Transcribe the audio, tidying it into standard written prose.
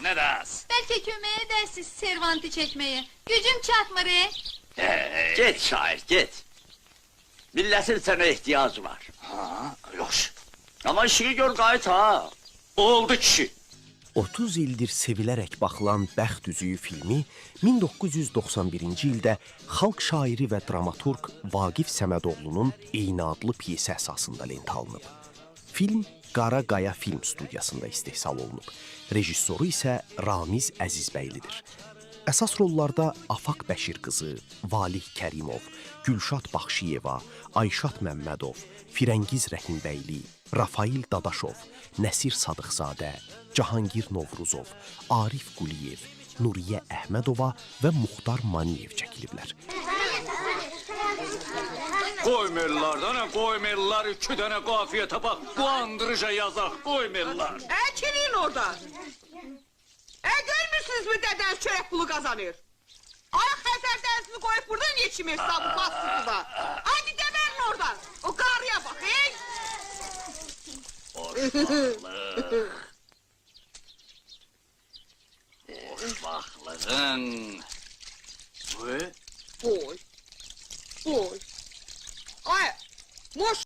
Ne das? Bəlkə kömək edərsiz servanti çəkməyə. Gücüm çatmır. Get şair, get. Millətin sənə ehtiyacı var. Ha, yox. Amma işini gör qayıt ha. Oldu kişi. 30 ildir sevilərək baxılan Bəxt üzüyü filmi 1991-ci ildə xalq şairi və dramaturq Vaqif Səmədoğlunun eyni adlı pyesi əsasında lentə alınıb. Film Qara Qaya film studiyasında istehsal olunub. Rejissoru isə Ramiz Əzizbəylidir. Əsas rollarda Afaq Bəşir qızı, Valih Kərimov, Gülşad Baxşiyeva, Ayşad Məmmədov, Firəngiz Rəhimbəyli, Rafail Dadaşov, Nəsir Sadıqzadə, Cahangir Novruzov, Arif Quliyev, Nuriyə Əhmədova və Muxtar Maniyev çəkiliblər. Qoymurlar da, nə qoymurlar, 2 dənə qafiyə tapaq, bu andırıca yazaq, qoymurlar. Kimin orada? Görmürsünüz mü dədəniz çörək pulu qazanır? Ay Xəzər dənizini qoyub burada niyə çimir bu pastıqda? Hadi demərin oradan, o qarıya bax, ey! Boşbaqlıq. Boşbaqlığın. Boy, boy. Ay, moş.